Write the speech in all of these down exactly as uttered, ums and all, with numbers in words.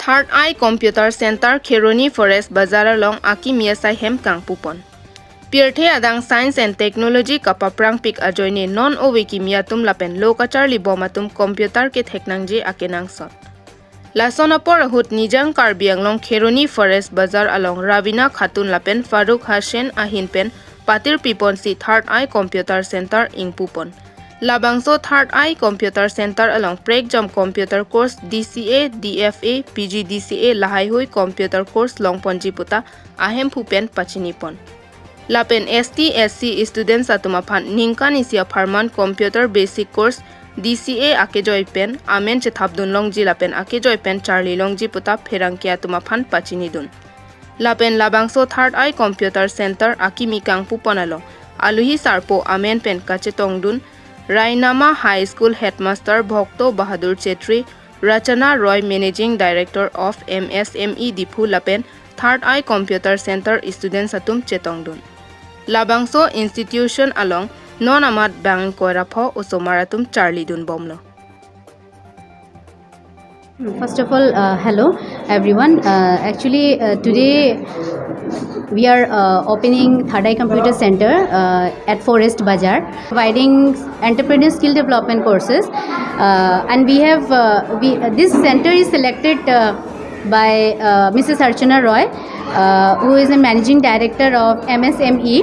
Third Eye Computer Center, Kheroni Forest Bazar along akimi asai hem kangpupon. Pirthe adang Science and Technology kapaprangpik ajoine non ove kimi atum lapen lo kacharlibom atum computer kethek nangji akenangsot. Lason apor ahut Nijang Karbi Anglong Kheroni Forest Bazar along Ravina Khatun lapen Farooq Hussain ahin pen patir piponsi Third Eye Computer Center ingpupon. Labangso Third Eye Computer Center along prekjam computer course D C A, D F A, P G D C A lahaihui computer course longponji puta ahemphu pen pachinipon. Lapen S T, S C students atum aphan ningkan isi apharman computer basic course D C A akejoi pen amen chethapdun longji lapen akejoi pen charli longji puta pherangke atum aphan pachinidun. Lapen labangso Third Eye Computer Center akimi kangpupon along aluhi sarpo amen pen kachetongdun Rainama High School Headmaster Bhokto Bahadur Chetri, Rachana Roy, Managing Director of M S M E Diphu lapen Third Eye Computer Center students atum chetongdun. Labangso institution along non amat bang ingkoi ra pho osomar atum charlidun bomlo. First of all, uh, hello everyone. Uh, actually, uh, today we are uh, opening Third Eye Computer Center uh, at Forest Bazar, providing entrepreneur skill development courses. Uh, and we have uh, we uh, this center is selected uh, by uh, Missus Archana Roy, uh, who is a managing director of M S M E,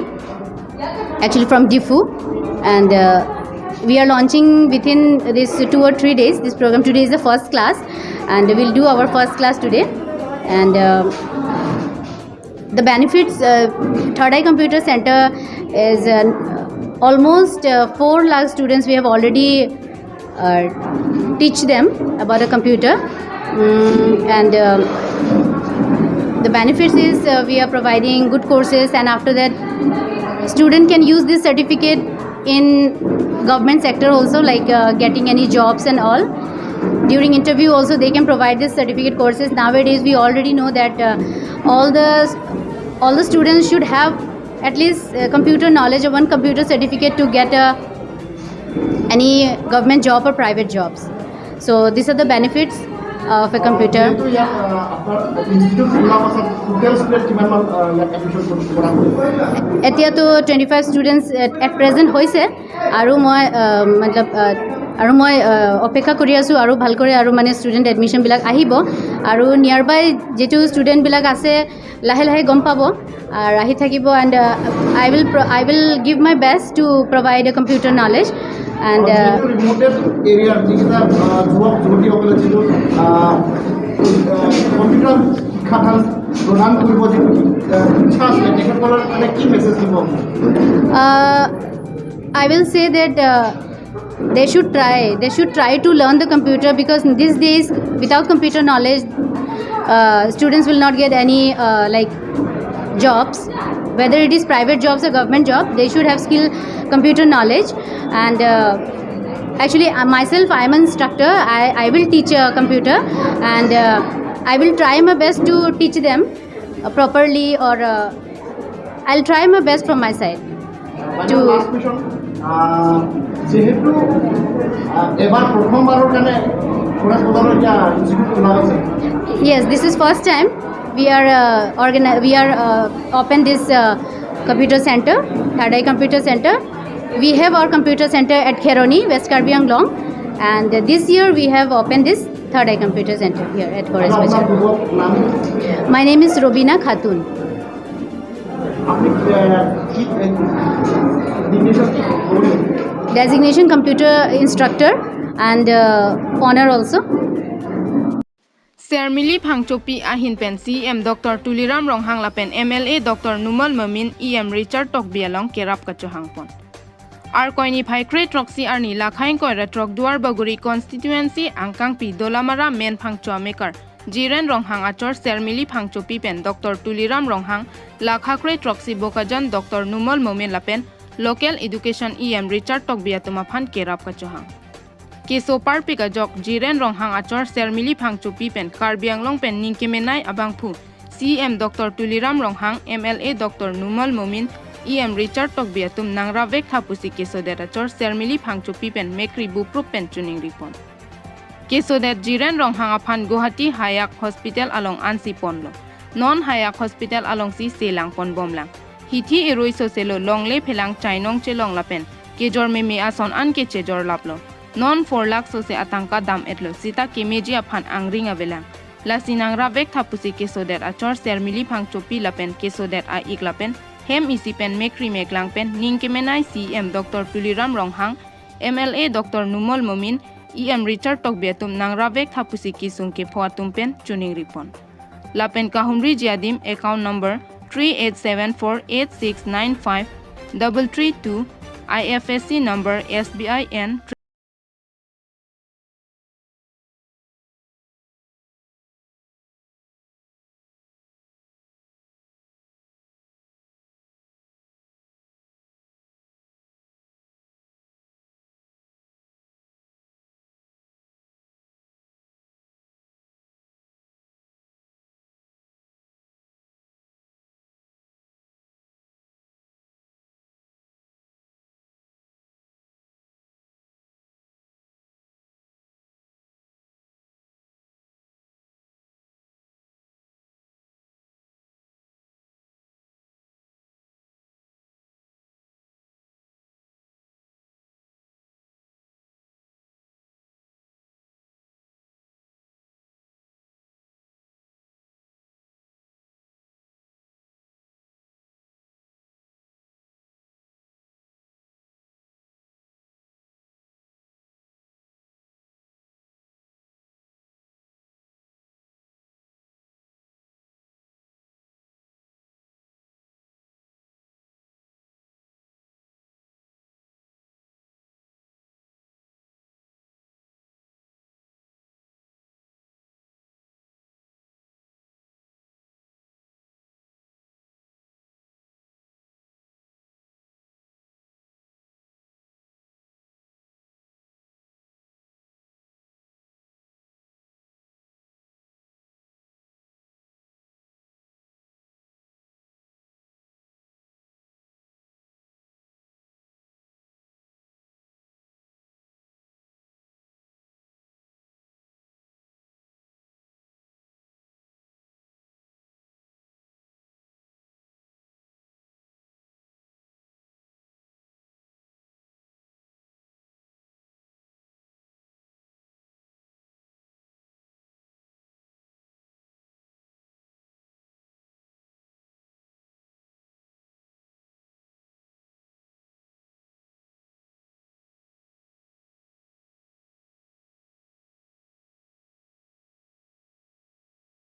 actually from Diphu, and uh, we are launching within this two or three days this program. Today is the first class, and we'll do our first class today. And uh, the benefits, uh, Third Eye Computer Center is uh, almost uh, four lakh students we have already uh, teach them about a computer. Mm, and um, the benefits is uh, we are providing good courses, and after that, student can use this certificate in government sector also, like uh, getting any jobs and all. During interview also, they can provide this certificate courses. Nowadays, we already know that uh, all the all the students should have at least uh, computer knowledge or one computer certificate to get a any government job or private jobs. So these are the benefits of a computer. যিহেতু ইয়াত আহ, আপোনাৰ ইনষ্টিটিউট খোলা পাছত টোটেল ষ্টুডেণ্ট কিমানমান আহ, ইয়াত এডমিশ্যন কৰা হ'ব? এতিয়াতো টুৱেণ্টি ফাইভ ষ্টুডেণ্টছ এট প্ৰেজেণ্ট হৈছে আৰু মই আহ, মতলব আহ, আৰু মই আহ, অপেক্ষা কৰি আছোঁ আৰু ভালকৈ আৰু মানে ষ্টুডেণ্ট এডমিশ্যনবিলাক আহিব আৰু নিয়াৰ বাই যিটো ষ্টুডেণ্টবিলাক আছে লাহে লাহে গম পাব আৰু আহি থাকিব। And uh, I will pro- I will give my best to provide a computer knowledge. And uh, যিহেতু ৰিমটেড এৰিয়াৰ যিকেইটা আহ, যুৱক যুৱতীসকলে যিটো কম্পিউটাৰ শিক্ষাদান প্ৰদান কৰিব যিটো আহ, ইচ্ছা আছিলে তেখেতসকলৰ কাৰণে কি মেছেজ দিব? uh, I will say that uh, they should try they should try to learn the computer, because these days without computer knowledge uh, students will not get any uh, like jobs, whether it is private jobs or government job. They should have skill computer knowledge. And uh, actually uh, myself, I am an instructor. I, I will teach uh, computer, and uh, I will try my best to teach them uh, properly, or uh, I'll try my best from my side. To last question, যিহেতু আহ, এবাৰ প্ৰথমবাৰৰ কাৰণে ফৰেষ্ট বজাৰত এতিয়া ইনষ্টিটিউট খোলা হৈছে। Yes, this is first time we are uh, organi- we are uh, open this uh, computer center, Third Eye Computer Center. We have our computer center at Kheroni, West Karbi Anglong, and this year we have opened this Third Eye Computer Center here at Forest আপোনাৰ Bazar. পূৰ্ব নাম? My name is Robina Khatun, আপুনি আহ, কি ডিগ্নেশ্যন কি? designation computer instructor and uh, honor also. Sermili Phangchopi ahin pen C M Doctor Tuliram Ronghang lapen M L A Doctor Numal Momin, E M Richard Tokbi along kerap kachohangpon. Arkoi niphai kre throksi arni lakha ingkoi ra throk Duarbagori constituency angkangpi Dolamara Menphangcho amekar Jiren Ronghang achor Sermili Phangchopi pen Doctor Tuliram Ronghang, lakha kre throksi Bokajan Doctor Numal Momin lapen local education E M Richard Tokbi atum aphan kerap kachohang. Keso parpik ajok Jiren Ronghang achor Sermili Phangchopi pen Karbi Anglong pen ningkemenei abangphu C M Doctor Tuliram Ronghang, M L A Doctor Numal Momin, E M Richard Tokbi atum nangravek tha pusi kesodet achor Sermili Phangchopi pen mekri buprup pen chuning ripon. Kesodet Jiren Ronghang aphan Guwahati Hayak Hospital along ansi ponlo. Non Hayak Hospital alongsi selang ponbomlang. Hithi erui soselo longle phelang chainong chelong lapen kejor meme ason an kechejor laplo. Non four lakh sose atangka dam-etlo sita kemeji aphan angring avelang. Lasi nangrap vek tha pusi kesodet achor Sermili Phangchopi lapen kesodet a-ik lapen hem isi pen mekri meklang pen ning kemenei C E M Doctor Tuliram Ronghang, M L A Doctor Numal Momin, E M Richard Tokbi atum nangrap vek tha pusi kesung kepho atum pen choningri pon. Lapen kahumriji adim account number three eight seven four eight six nine five double three two, I F S C number S B I N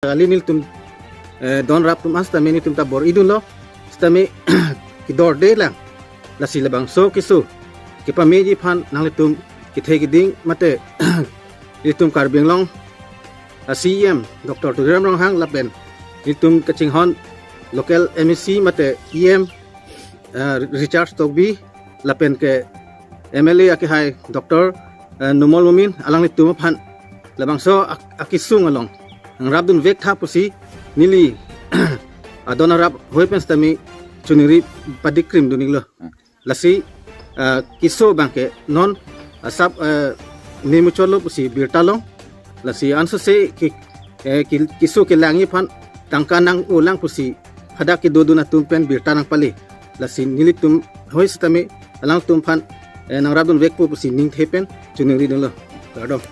Kali nelitum, eh, don rap atum an sitame nelitum ta bor-idunlo, sitame kedordelang. Lasi labangso keso kepameji aphan nanglitum kethe keding mate ilitum Karbi Anglong a C E M Doctor Tuliram Ronghang lapen ilitum kachinghon local M A C mate E M, eh, Richard Tokbi lapen ke M L A akehai Doctor, eh, Numal Momin alanglitum aphan labangso ak-, akesung along nangrapdun vek tha pusi neli adon arap hoi pen sitame choningri padikrim dun-iklo. Lasi, eh, keso abangke non asap, eh, memuchotlo pusi birta long. Lasi ansose ke, eh, ke, keso kelangji aphan tangka nang-olang pusi hadak kedodun atum pen birta nangpale. Lasi nelitum hoi sitame alangtum aphan, eh, nangrapdun vekpo pusi ningthe pen choningridunlo. Kardom.